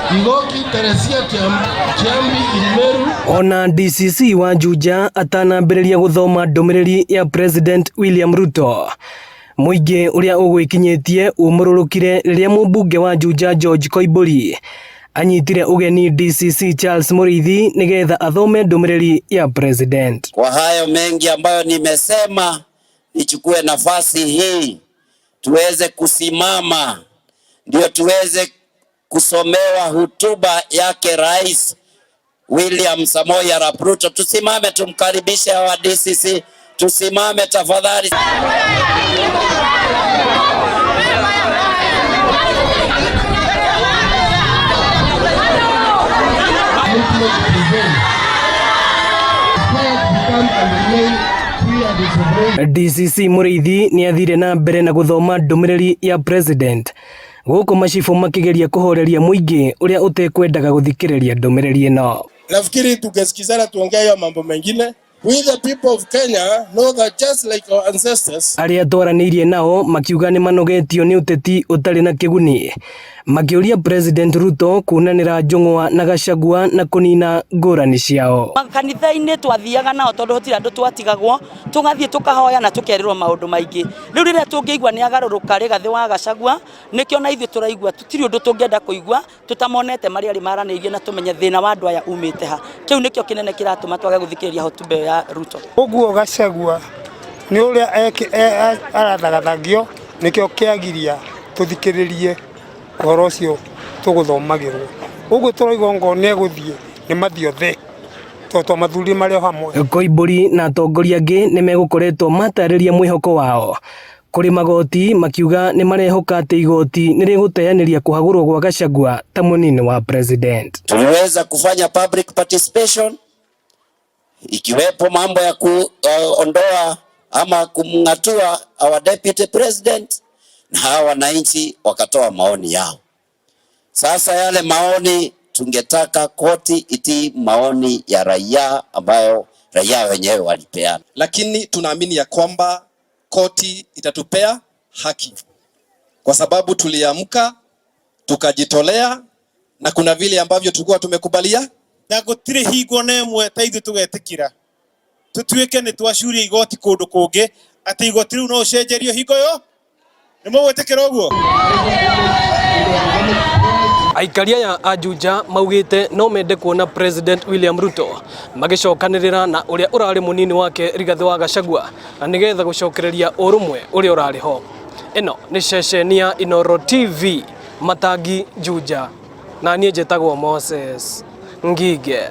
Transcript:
Igoki Teresia Kiambi in Meru. Ona DCC wa Juja atanambĩrĩria gũthoma ndũmĩrĩri ya President William Ruto, mũingĩ ũrĩa ũgwĩkinyĩtie ũmũrũrũkire rĩrĩa mũmbunge wa Juja George Koimbũri anyitire ũgeni DCC Charles Mũrĩithi nĩgetha athome ndũmĩrĩri ya President. Kwa hayo mengi ambayo nimesema, nichukue nafasi hii tuweze kusimama ndio tuweze kusomewa hutuba yake Rais William Samoei Arap Ruto. Tusimame tumkaribishe hawa DCC, tusimame tafadhali. DCC Mũrĩithi nĩ athire na mbere na gũthoma ndũmĩrĩri ya President gũkũ macibũ makĩgeria kũhoreria mũingĩ ũrĩa ũtekwendaga gũthikĩrĩria ndũmĩrĩri ĩno. Nafikiri tungesikizana tuongee hiyo mambo mengine. We the people of Kenya know that just like our ancestors. Arĩa twaranĩirie nao makiuga nĩ manogetio nĩ ũteti ũtarĩ na kĩguni, makĩũria President Ruto kunanĩra Njũng'wa na Gachagua na kũnina ngũrani ciao. Makanitha-inĩ twathiaga nao tondũ gũtirĩ andũ twatigagwo, tũgathiĩ tũkahoya na tũkerĩrwo maũndũ maingĩ. Rĩu rĩrĩa tũngĩigua nĩ agarũrũka Rigathĩ wa Gachagua, nĩkĩo na ithuĩ tũraigua tũtirĩ ũndũ tũngĩenda kũigua tũtamonete marĩa arĩ maranĩirie na tũmenye thĩna wa andũ aya umĩte ha. Kĩu nĩkĩo kĩnene kĩratũma twage gũthikĩrĩria hotuba ĩyo ya Ruto. Ũguo Gachagua nĩ ũrĩa arathagathagio nĩkĩo kĩagiria tũthikĩrĩrie ũhoro ũcio tũgũthomagĩrwo. Ũguo tũraigua ngoro nĩ egũthiĩ nĩ mathiĩ othe tondũ twamathurire marĩ o hamwe. Koimbũri na atongoria angĩ nĩ megũkoretwo matarĩria mwĩhoko wao kũrĩ magoti makiuga nĩ marehoka atĩ igoti nĩ rĩgũteanĩria kũhagũrwo gwa Gachagua ta mũnini wa president. Tuliweza kufanya public participation ikiwepo mambo ya kuondoa ama kumng'atua our deputy president, na hawa wananchi wakatoa maoni yao. Sasa yale maoni tungetaka koti itii maoni ya raia ambayo raia wenyewe walipeana, lakini tunaamini ya kwamba koti itatupea haki kwa sababu tuliamka tukajitolea, na kuna vile ambavyo tulikuwa tumekubalia na gutiri hingo na ĩmwe ta ithuĩ tũgetĩkĩra tũtuĩke nĩ twacuria igoti kũndũ kũngĩ atĩ igoti rĩu no ũcenjerio hingo yo nĩ mũgwĩtĩkĩra ũguo. Aikari aya a Juja maugĩte no mende kuona President William Ruto magĩcokanĩrĩra na ũrĩa ũrarĩ mũnini wake Rigathĩ wa Gachagua na nĩgetha gũcokereria ũrũmwe ũrĩa ũrarĩ ho. Ĩno nĩ ceceni ya Inooro TV Matangi Juja, na niĩ njĩtagwo Moses Ngige.